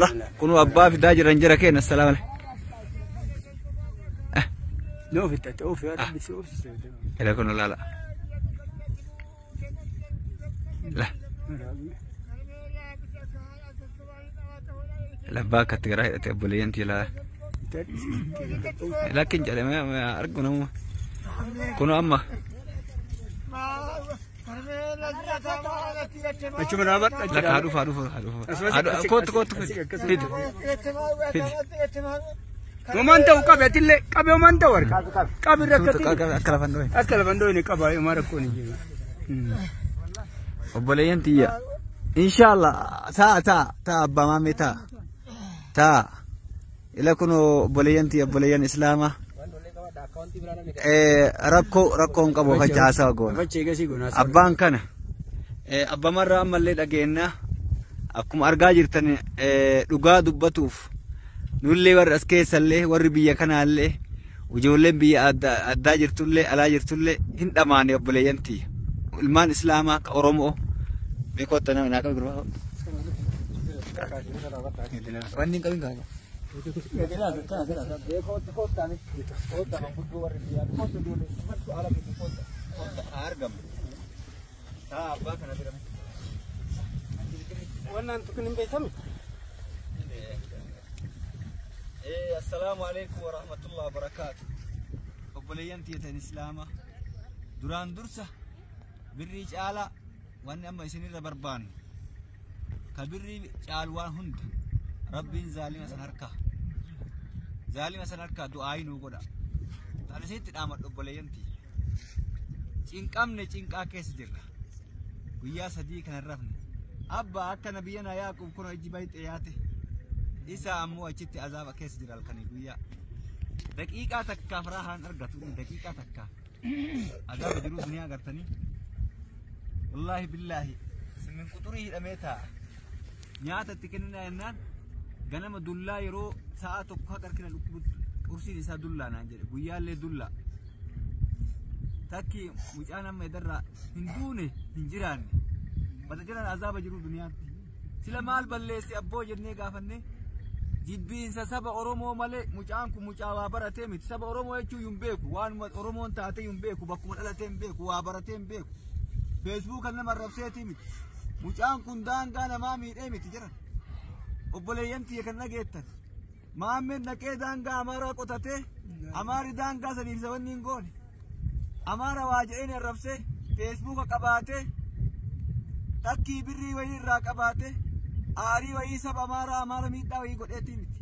La kunuu abbaa fidaa jiran jira keenya assalaam alaikum. Ila kunuu laala. La. Labbaa akkatti garaa hidhate obboleeyyan tiyya laala. Lakkin jedhame argu namuma. Kunuu amma. Achuma dhaabadhu. Lakka haa dhufu haa dhufu haa dhufu. Kootu kootu fidi. Fidi. Homaan ta'u qabe atillee qabe homaan ta'u harka. Qabi rakkate. Akka lafan dhohe. Akka lafan dhohe qaba homaa rakkoon hin jiru. Obboleeyyan tiyya. Inshaallah taa taa taa abbaa maammee taa. Taa. Ila kun obboleeyyan tiyya obboleeyyan islaamaa. Rakkoo rakkoon qabu facha haasawa goona. Abbaan kana abbamarraa ammallee dhageenna akkuma argaa jirtan dhugaa dubbatuuf nullee warri as keessallee warri biyya kanaallee ijoolleen biyya addaa jirtullee alaa jirtullee hin dhamaane obboleeyyan tiyya. Ilmaan islaamaa ka Oromoo. Beekotta nama naa qabu gurbaa. Wanni hin qabin kaasa. Wannan tukun hin beekame. Assalaamu alaikum warahmatullahi wabarakaatu. Obboleeyyan tiyya islaamaa duraan dursa birrii caalaa wanni amma isinirra barbaannu ka birrii caalu waan hunda rabbiin zaalima san harkaa zaalima san harkaa du'aayii nuu godha. Tan isinitti dhaamadhu obboleeyyan tiyya. Cinqamne cinqaa keessa jirra. Guyyaa sadii kana hin rafne. Abbaa akka nabiyyanaa Yaaqub kun ijji bayxee yaate. Isa ammoo achitti azaaba keessa jira halkanii guyyaa. Daqiiqaa takkaaf raahaan argatu daqiiqaa takkaaf. Azaaba jiruu duniyaa agartanii. Wallaahi billaahi simin quxurii hidhamee taa'a. Nyaata itti kenninaa jennaan ganama dullaa yeroo sa'a tokko haqa harkina dhukkubutti qursiin isaa dullaa naan jedhe guyyaallee dullaa. Takki mucaan amma edarraa hin duune hin jiraanne. Bata jiran azaaba jiruu duniyaatti. Sila maal balleessi abboo jennee gaafanne jibbiinsa saba Oromoo malee mucaan kun mucaa waa baratee miti. Saba Oromoo jechuun hin beeku. Waan Oromoon taatee hin beeku. Bakkuma dhalatee hin beeku. Waa baratee hin beeku. Feesbuukan nama arrabseetii miti. Mucaan kun daangaa namaa miidhee miti jiran. Obboleeyyan tiyya kan dhageettan. Maammeen dhaqee daangaa Amaaraa qotatee Amaarri daangaa saniif sabanni hin goone. Amaara waa jedheen arrabsee feesbuuka qabaatee takkii birrii wayii irraa qabaatee aarii wayii saba Amaaraa Amaara miidhaa wayii godheetii miti.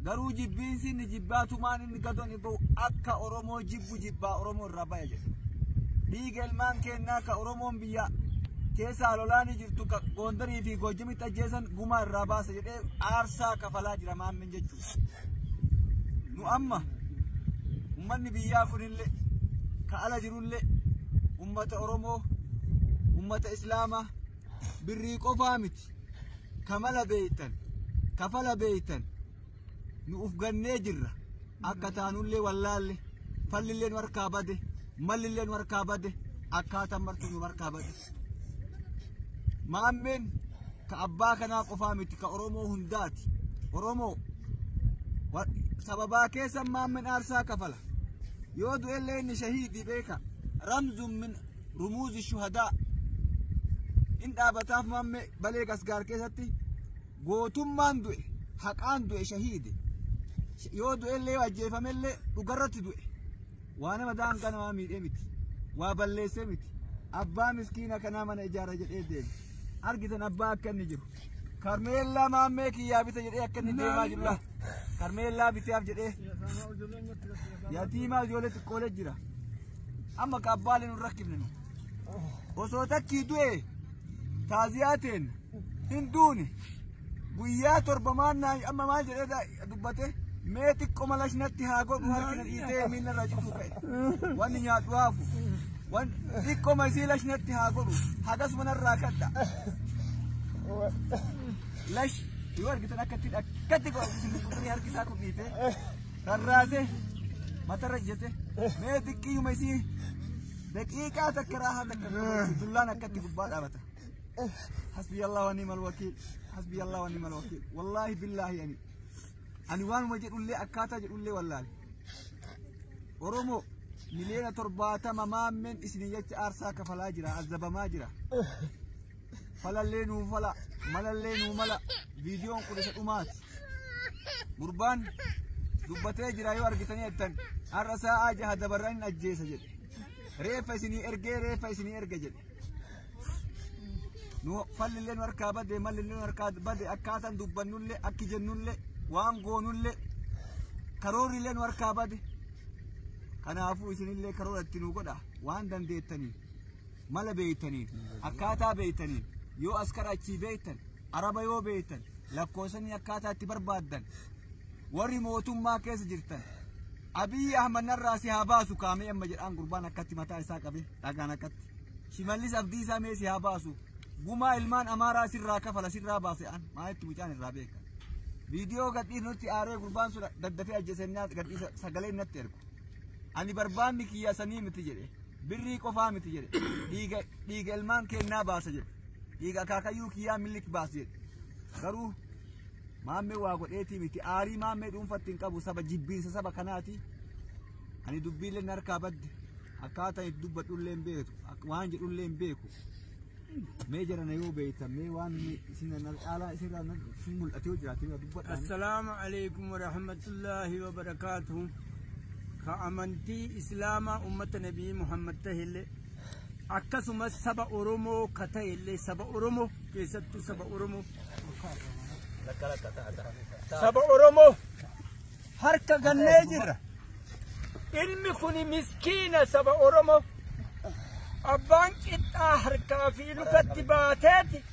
Garuu jibbiinsi inni jibbaatumaan inni gadoon hin bahu akka Oromoo jibbu jibbaa Oromoo irraa baya jedhe. Dhiiga ilmaan keenyaa ka Oromoon biyya keessaa lolaanii jirtu ka Gondarii fi Goojjamitti ajjeesan gumaa irraa baasa jedhee aarsaa kafalaa jira maammin jechuudha. Nu amma ummanni biyyaa kunillee ka ala jirullee ummata Oromoo ummata Islaamaa birrii qofaa miti kamala beeytan kafala beeytan nu uf gannee jirra akka taanullee wallaalle fallillee nu harkaa bade mallillee nu harkaa bade akkaataan martuu nu harkaa bade. Maammeen ka abbaa kanaa qofaa miti ka Oromoo hundaati. Oromoo sababaa keessa maammeen aarsaa kafala. Yoo du'ellee inni shahiidii beeka. Ramzuun min rumuuzi shuhadaa. In dhaabataaf maammee balee gasgaar keessatti gootummaan du'e haqaan du'e shahiide. Yoo du'ellee yoo ajjeefamellee dhugarratti du'e. Waa nama daangaa namaa miidhee miti. Waa balleessee miti. Abbaa miskiina kanaa mana ijaara jedhee deeme. Argitan abbaa akka inni jiru. Karmeellaa maammee kiyyaa bita jedhee akka inni deemaa jiru laata. Karmeellaa biteef jedhee. Yatiimaa ijoollee xiqqoolee jira. Amma ka abbaalee nu rakkifne nu. Osoo takkii du'e taaziyaa teen hin duune guyyaa torba maal amma maal jedhee dubbate mee xiqqoo lashnatti haa godhu harkina dhiitee miila irraa cituu ka'e. Wanni nyaadhu haafu. Wan xiqqoo isii lashnatti haa godhu hagasuma narraa kadha. Lash yoo argitan akkatti akkatti godhu harki isaa kun dhiitee rarraasee matarra ijjete mee xiqqeeyuma isii daqiiqaa takka raahaa takka dullaan akkatti gubbaa dhaabata. Hasbi Allah wa ni'mal wakiil. Hasbi Allah wa ni'mal wakiil. Wallaahi billaahi ani waanuma jedhullee akkaataa jedhullee wallaale. Oromoo 70,000,000 maammeen isinii jecha aarsaa kafalaa jira, azabamaa jira. Falallee nuu fala, malallee nuu mala, viidiyoon kun isa dhumaati. Gurbaan dubbatee jira yoo argitanii jettan har'a sa'aa 6 dabarran hin ajjeesa jedhe. Reeffa isinii ergee reeffa isinii erge jedhe. Nu fallillee nu harkaa bade, mallillee nu harkaa bade, akkaataan dubbannullee, akki jennullee, waan goonullee, karoorrillee nu harkaa bade. Kanaafuu isinillee karoora itti nuu godha waan dandeettaniin, mala beeytaniin, akkaataa beeytaniin, yoo askara achii beeytan, araba yoo beeytan, lakkoofsanii akkaataa itti barbaaddan, warri mootummaa keessa jirtan, Abiyyi Ahmad narraa si haa baasu kaamee amma jedhaan gurbaan akkatti mataa isaa qabe dhagaan akkatti. Shimallis Abdiisaa mee si haa baasu. Gumaa ilmaan Amaaraa sirraa kafala sirraa baase an maalitti mucaan irraa beeka. Viidiyoo gadhiis nutti aaree gurbaan sun daddafee ajjeesennaa gadhiisa sagalee natti ergu. Ani barbaanni kiyya sanii miti jedhe. Birrii qofaa miti jedhe. Dhiiga dhiiga ilmaan keennaa baasa jedhe. Dhiiga akaakayyuu kiyyaa milik baasa jedhe. Garuu maammee waa godheetii miti aarii maammee dhuunfatti hin qabu saba jibbiinsa saba kanaati. Ani dubbiillee harkaa badde akkaataa itti dubbadhullee hin beeku waan jedhullee hin beeku. Mee jarana yoo beektan mee waan isin caalaa isinirraa isin mul'atee jiraate yoo dubbadhaan. Assalaamu alaikum warahmatullaahi wabarakaatuhu. Ka amantii Islaamaa ummata Nabii Muhammad tahillee akkasumas saba Oromoo ka ta'ellee saba Oromoo keessattuu saba Oromoo saba Oromoo harka gannee jirra. Ilmi kuni miskiina saba Oromoo abbaan qixxaa harkaa fi lukatti baateeti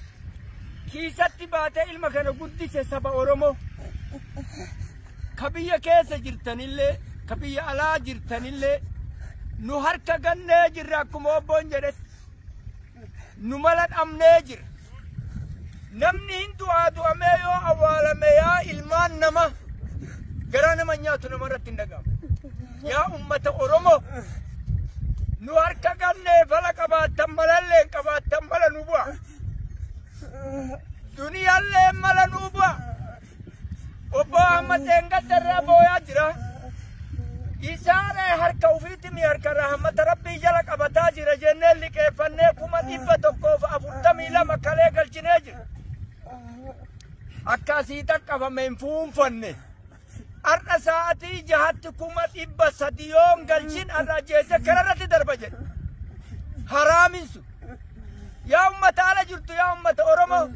kiisatti baatee ilma kana guddise saba Oromoo. Ka biyya keessa jirtanillee ka biyya alaa jirtanillee nu harka gannee jirra akkuma obboon jedhetti nu mala dhabnee jirra. Namni hin du'aa du'amee yoo awwaalame yaa ilmaan nama garaa nama nyaatu namarratti hin dhaga'amu. Yaa ummata Oromoo nu harka gannee fala qabaattan malallee hin qabaattan mala nu bu'a. Duniyaallee mala nu bu'a. Obbo Ahmad Dheengaddarraa booyaa jira. Isaanee harka ofiitti mi harka rahmata rabbii jala qabataa jira jennee liqeeffannee 142,000 kalee galchinee jira. Akka asii dhaqqabame hin fuunfanne. Har'a sa'aatii 6tti 300,000 yoon galchin har'a ajjeese kararratti darba jedhe. Haraamin sun. Yaa ummata ala jirtu yaa ummata Oromoo.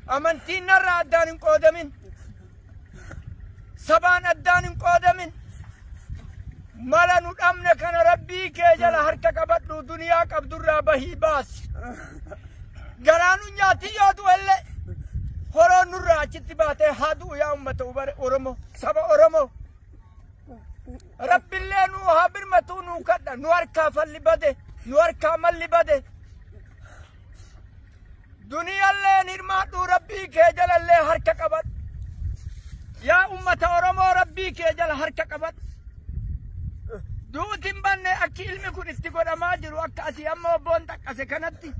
Amantiin narraa addaan hin qoodamin. Sabaan addaan hin qoodamin. Mala nu dhabne kana rabbii kee jala harka qabadhu duniyaa qabdurraa bahii baasi. Garaa nu nyaati yoo du'ellee horoon nurraa achitti baatee haa du'u yaa ummata Oromoo saba Oromoo. Rabbillee nu haa birmatuu nuu kadha nu harkaa falli bade nu harkaa malli bade. Duniyaalleen hirmaadhuu rabbii kee jalallee harka qabadhu. Yaa ummata Oromoo rabbii kee jala harka qabadhu. Duuti hin banne akki ilmi kun itti godhamaa jiru akka asii amma obboon xaqqase kanatti.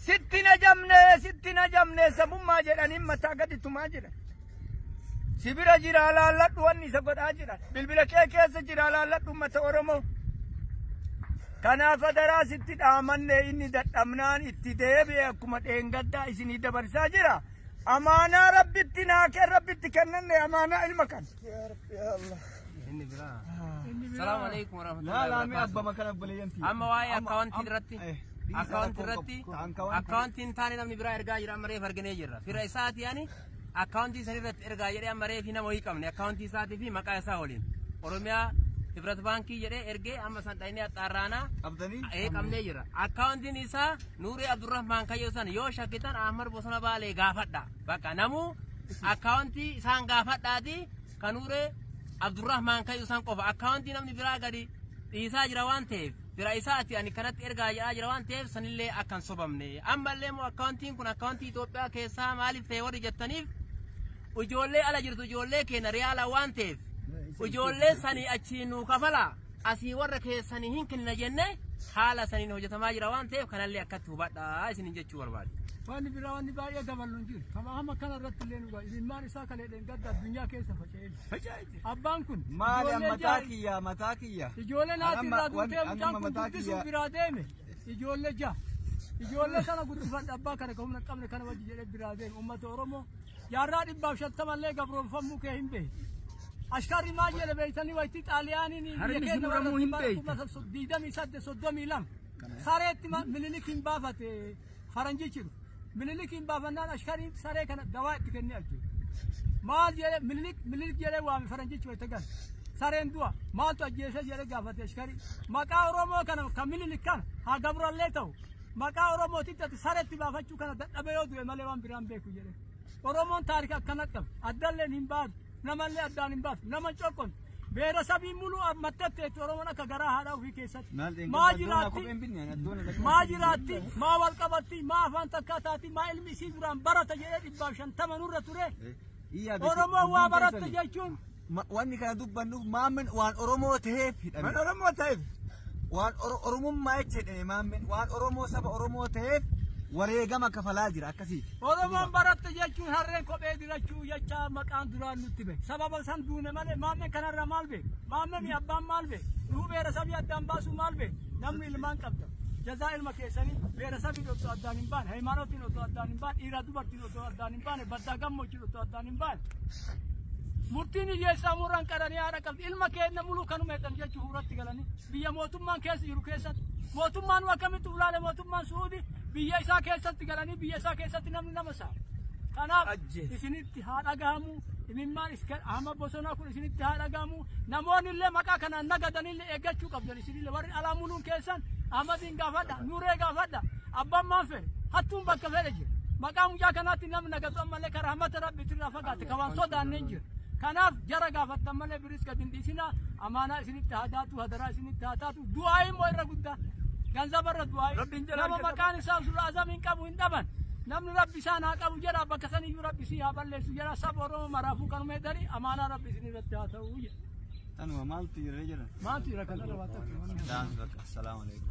Sitti na jamnee sitti na jamnee sabummaa jedhanii mataa gadi tumaa jiran. Sibira jiraa laalladhu wanni isa godhaa jiran. Bilbila kee keessa jiraa laalladhu ummata Oromoo. Kanaaf adaraa sitti dhaamanne inni dadhabnaan itti deebi'e akkuma dheengaddaa isinii dabarsaa jira. Amaanaa rabbitti naa kee rabbitti kennanne amaanaa ilma kana. Salaamu alaikum warahmatullahi Laa mee wabarakatuh. abbama kana obboleeyyantii. Amma waa'ee akkaawuntii irratti akkaawuntii irratti akkaawuntiin taane namni biraa ergaa jira amma reef arginee jirra. Fira isaati ani akkaawuntii san irratti ergaa jedhee amma reefi nama wayii qabne akkaawuntii isaatii fi maqaa isaa waliin. Oromiyaa Hibrat Baankii jedhee ergee amma san dhaynee axxaarraanaa Qabdanii? ee qabnee jira. Akkaawuntiin isaa Nuuree Abdurrahmaan Kayyoo san yoo shakkitan Ahmad Bosona Baalee gaafadha. Bakka namuu akkaawuntii isaan gaafadhaati kan Nuuree Abdurrahmaan Kayyoo san qofa. Akkaawuntii namni biraa gadi dhiisaa jira waan ta'eef fira isaati ani kanatti ergaa jedhaa jira waan ta'eef sanillee akka hin sobamne. Ammallee immoo akkaawuntiin kun akkaawuntii Itoophiyaa keessaa maaliif ta'e warri jettaniif ijoollee ala jirtu ijoollee keenya riyaala waan ta'eef ijoollee sanii achii nuu kafala. Asii warra keessanii hin kenna jenne haala saniin hojjetamaa jira waan ta'eef kanallee akkatti hubadhaa isinin jechuu barbaade. Wanni biraa wanni baay'ee daballu hin jiru. Kama amma kana irratti illee nu ilmaan isaa kalee dheengadda addunyaa keessa faca'ee jira. Abbaan kun Maali ijoollee mataa kiyya mataa kiyya. Ijoollee naati irraa duutee Amma mucaan kun mataa guddisuuf kiyya. biraa deeme. Ijoollee ja'a. Ijoollee sana guddifadha abbaa kana kan humna hin qabne kana wajji jedhee biraa deeme. Uummata Oromoo jaarraa 150 illee gabroonfamuu kee hin beeku. Ashkarri maal jedhe beektanii wayitii Xaaliyaaniin biyya keenya warra 2832 sareetti Minilik hin baafate faranjichi dhufe. Minilik hin baafannaan ashkarri saree kana dawaa itti kennee ajjeese. Maal jedhe Minilik jedhee waame faranjichi wayita gale. Sareen du'a maaltu ajjeese jedhee gaafate ashkarri. Maqaa Oromoo kana kan Minilik kana haa gabrallee ta'u maqaa Oromootitti ati sareetti baafachuu kana dadhabee yoo du'e malee waan biraan beeku jedhe. Oromoon taarika akkana qaba. Addalleen hin baatu. Namallee addaan hin baatu. Nama hin coqqonu. Beera sabii muluu ammattatteetti Oromoon akka garaa haadha ofii keessatti. Maa jiraatti? Maa jiraatti? Maa wal qabatti? Maa afaan takkaa taati? Maa ilmi isii duraan barata jedhee 150 nurra ture. Oromoon waa baratte jechuun Wanni kana dubbannuuf maammin waan Oromoo ta'eef hidhame. Waan Oromoo ta'eef. Waan Oromummaa jecha hidhame maammin waan Oromoo saba Oromoo ta'eef wareegama kafalaa jira akkasiiti. Oromoon baratte jechuun harreen kophee dirachuu jecha maqaan duraan nutti beek. Sababa san duune malee maammeen kanarraa maal beek? Maammeen abbaan maal beek? Nuhu beera sabii addaan baasuu maal beek? Namni ilmaan qabda. Jazaa ilma keessanii beera sabii otoo addaan hin baane, hayimaanotiin otoo addaan hin baane, dhiiraa dubartiin otoo addaan hin baane, baddaa gammoojjiin otoo addaan hin baane. Murtiin hiyyeessaa murraan qaranii haadha qabdi. Ilma keenya muluu kanuma jedhan jechuun huratti galanii biyya mootummaan keessa jiru keessatti mootummaan akkamitti ulaale mootummaan Suudii biyya isaa keessatti galanii biyya isaa keessatti namni nama sa'a. Kanaaf isinitti haa dhagahamu. Imimmaan Ahmad Bosonaa kun isinitti haa dhagahamu. Namoonni illee maqaa kanaan nagadanillee eeggachuu qabdan isinillee warri alaa muluun keessan Ahmadiin gaafadha, Nuuree gaafadha. Abbaan maan fedhe hattuun bakka fedhe jira. Maqaa mucaa kanaatti namni nagadu ammallee karaa rahmata rabbiitti irraa fagaate ka waan sodaanne hin jiru. Kanaaf jara gaafattan malee biris gad hin dhiisinaa. Amaanaa isinitti haa taatu, hadaraa isinitti haa taatu. Du'aa immoo irra guddaa. Ganzaba irra du'aa. Nama maqaan isaa sura azam hin qabu hin dhaban. Namni rabbi isaan haa qabu jedha bakka saniyyuu rabbi isii haa balleessu jedha saba Oromoo maraafuu kanuma jedhanii amaanaa rabbi isin irratti haa ta'u jedha. Tanuma maaltu jira jedhan? Maaltu jira kanarra waa tokko? Daan bakka. Assalaamu alaikum.